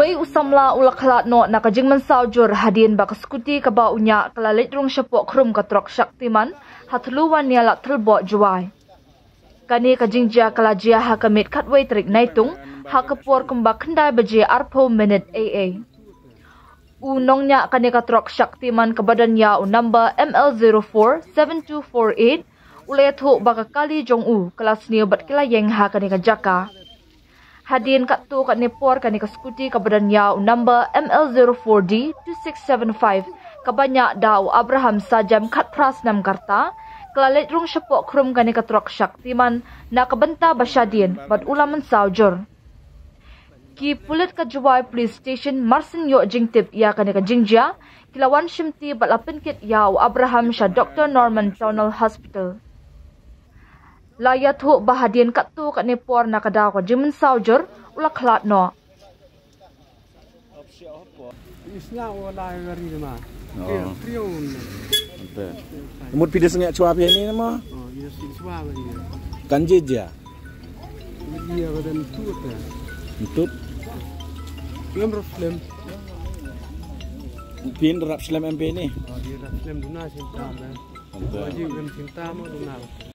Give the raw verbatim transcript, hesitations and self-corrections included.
Wei u samla u la khlad noh na ka jingmynsaw jur hadien ba ka skuti kaba u ñiah ka la leit rung shapoh khrum ka trok Shaktiman ha Thluwania Ladthadlaboh, Jowai. Kane ka jingjia ka la jia ha ka miet khatwei tarik Naitung ha ka por kumba khyndai baje arphew minit A A. U nongñiah kane ka trok Shaktiman kaba don ïa u number M L zero four seven two four eight u la ïathuh ba ka kali jong u ka la sniew bad ki la ïeng ha kane ka jaka. Hadien katto katne por kane ka skuti kaba don ïa u number M L zero four D two six seven five kaba ñiah da u Abraham Sajem khatphra snem ka rta ka la leit rung shapoh khrum kane ka trok Shaktiman na ka bynta ba shadien bad u la mynsaw jur. Ki pulit ka Jowai Police Station mar syn ïoh jingtip ïa kane ka jingjia ki la wan shimti bad la pynkit ïa u Abraham sha Doctor Norman Tunnel Hospital. La ïathuh ba hadien katto katne por na ka daw ka jingmynsaw jur u la khlad noh. Isna wala gari ma. Oh. Mut phi da sngewsih shuwa phi ni ma? Oh, ïa sngewsih shuwa ba ïa. Kan jia jia? Ïa ka dan tut ya. Tut. Film rap film. Phi rap film M P ni? Oh, ïa rap film duna cinta ma. Amba. Ïa film cinta ma duna.